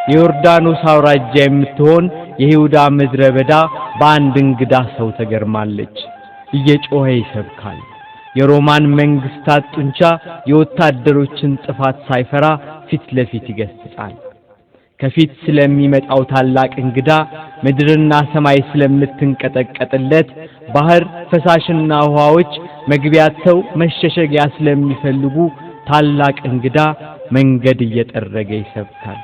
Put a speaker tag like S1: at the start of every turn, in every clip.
S1: የዮርዳኖስ አውራጃ የምትሆን የይሁዳ ምድረ በዳ በአንድ እንግዳ ሰው ተገርማለች። እየጮኸ ይሰብካል። የሮማን መንግስታት ጡንቻ የወታደሮችን ጥፋት ሳይፈራ ፊት ለፊት ይገስጻል። ከፊት ስለሚመጣው ታላቅ እንግዳ፣ ምድርና ሰማይ ስለምትንቀጠቀጥለት፣ ባህር ፈሳሽና ውሃዎች መግቢያቸው መሸሸጊያ ስለሚፈልጉ ታላቅ እንግዳ መንገድ እየጠረገ ይሰብካል።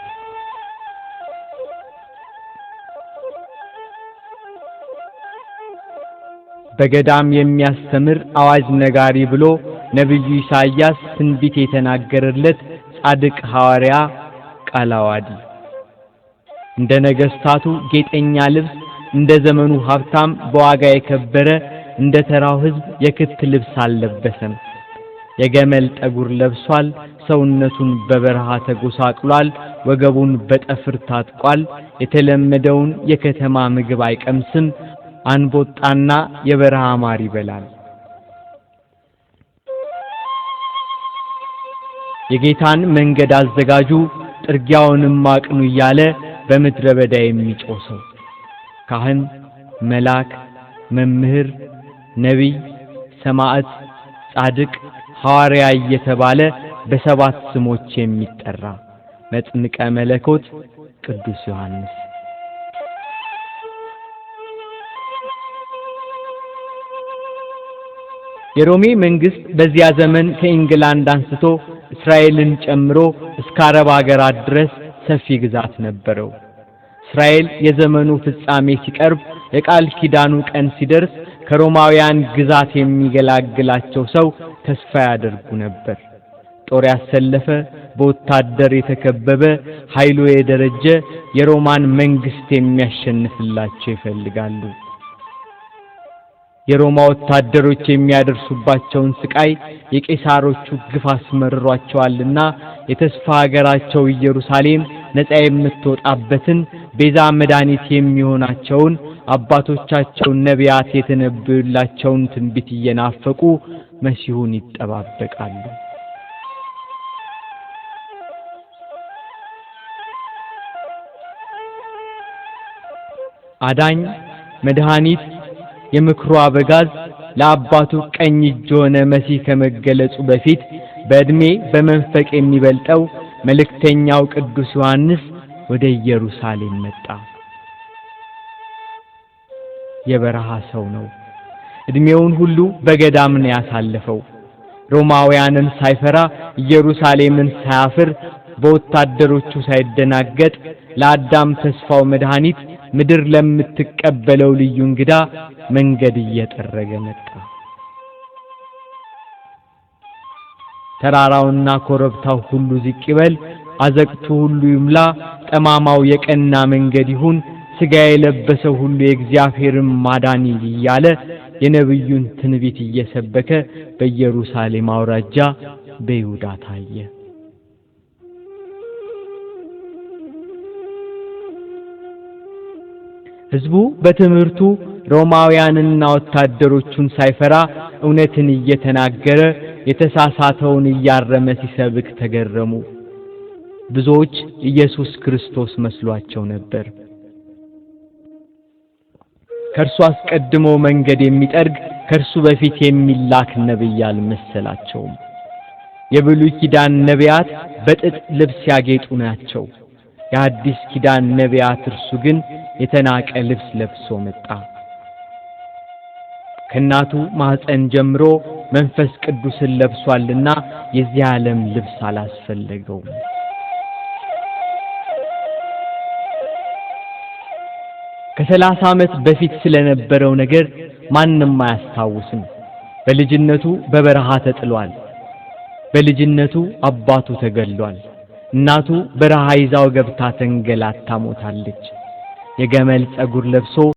S1: በገዳም የሚያስተምር አዋጅ ነጋሪ ብሎ ነብዩ ኢሳይያስ ትንቢት የተናገረለት ጻድቅ ሐዋርያ ቃለ ዓዋዲ፣ እንደ ነገስታቱ ጌጠኛ ልብስ፣ እንደ ዘመኑ ሀብታም በዋጋ የከበረ፣ እንደ ተራው ሕዝብ የክት ልብስ አልለበሰም። የገመል ጠጉር ለብሷል። ሰውነቱን በበረሃ ተጎሳቅሏል። ወገቡን በጠፍር ታጥቋል። የተለመደውን የከተማ ምግብ አይቀምስም። አንቦጣና የበረሃ ማር ይበላል። የጌታን መንገድ አዘጋጁ፣ ጥርጊያውንም አቅኑ እያለ በምድረ በዳ የሚጮህ ሰው፣ ካህን፣ መልአክ፣ መምህር፣ ነቢይ፣ ሰማዕት፣ ጻድቅ፣ ሐዋርያ እየተባለ በሰባት ስሞች የሚጠራ መጥምቀ መለኮት ቅዱስ ዮሐንስ። የሮሜ መንግስት በዚያ ዘመን ከኢንግላንድ አንስቶ እስራኤልን ጨምሮ እስከ አረብ አገራት ድረስ ሰፊ ግዛት ነበረው። እስራኤል የዘመኑ ፍጻሜ ሲቀርብ፣ የቃል ኪዳኑ ቀን ሲደርስ ከሮማውያን ግዛት የሚገላግላቸው ሰው ተስፋ ያደርጉ ነበር። ጦር ያሰለፈ፣ በወታደር የተከበበ፣ ኃይሉ የደረጀ የሮማን መንግስት የሚያሸንፍላቸው ይፈልጋሉ። የሮማ ወታደሮች የሚያደርሱባቸውን ስቃይ፣ የቄሳሮቹ ግፍ አስመርሯቸዋልና የተስፋ ሀገራቸው ኢየሩሳሌም ነፃ የምትወጣበትን ቤዛ መድኃኒት የሚሆናቸውን አባቶቻቸው ነቢያት የተነበዩላቸውን ትንቢት እየናፈቁ መሲሁን ይጠባበቃሉ። አዳኝ መድኃኒት የምክሩ አበጋዝ ለአባቱ ቀኝ እጅ ሆነ መሲህ ከመገለጹ በፊት በዕድሜ በመንፈቅ የሚበልጠው መልእክተኛው ቅዱስ ዮሐንስ ወደ ኢየሩሳሌም መጣ። የበረሃ ሰው ነው። ዕድሜውን ሁሉ በገዳም ነው ያሳለፈው። ሮማውያንን ሳይፈራ፣ ኢየሩሳሌምን ሳያፍር፣ በወታደሮቹ ሳይደናገጥ ለአዳም ተስፋው መድኃኒት ምድር ለምትቀበለው ልዩ እንግዳ መንገድ እየጠረገ መጣ። ተራራውና ኮረብታው ሁሉ ዝቅ ይበል፣ አዘቅቱ ሁሉ ይምላ፣ ጠማማው የቀና መንገድ ይሁን፣ ሥጋ የለበሰው ሁሉ የእግዚአብሔርን ማዳን እያለ የነቢዩን ትንቢት እየሰበከ በኢየሩሳሌም አውራጃ በይሁዳ ታየ። ሕዝቡ በትምህርቱ ሮማውያንና ወታደሮቹን ሳይፈራ እውነትን እየተናገረ የተሳሳተውን እያረመ ሲሰብክ ተገረሙ። ብዙዎች ኢየሱስ ክርስቶስ መስሏቸው ነበር። ከእርሱ አስቀድሞ መንገድ የሚጠርግ፣ ከእርሱ በፊት የሚላክ ነብይ አልመሰላቸውም። የብሉይ ኪዳን ነቢያት በጥጥ ልብስ ያጌጡ ናቸው። የአዲስ ኪዳን ነቢያት እርሱ ግን የተናቀ ልብስ ለብሶ መጣ። ከእናቱ ማኅፀን ጀምሮ መንፈስ ቅዱስን ለብሷልና የዚህ ዓለም ልብስ አላስፈለገውም። ከ30 ዓመት በፊት ስለነበረው ነገር ማንም አያስታውስም። በልጅነቱ በበረሃ ተጥሏል። በልጅነቱ አባቱ ተገድሏል። እናቱ በረሃ ይዛው ገብታ ተንገላታ ሞታለች። የገመል ፀጉር ለብሶ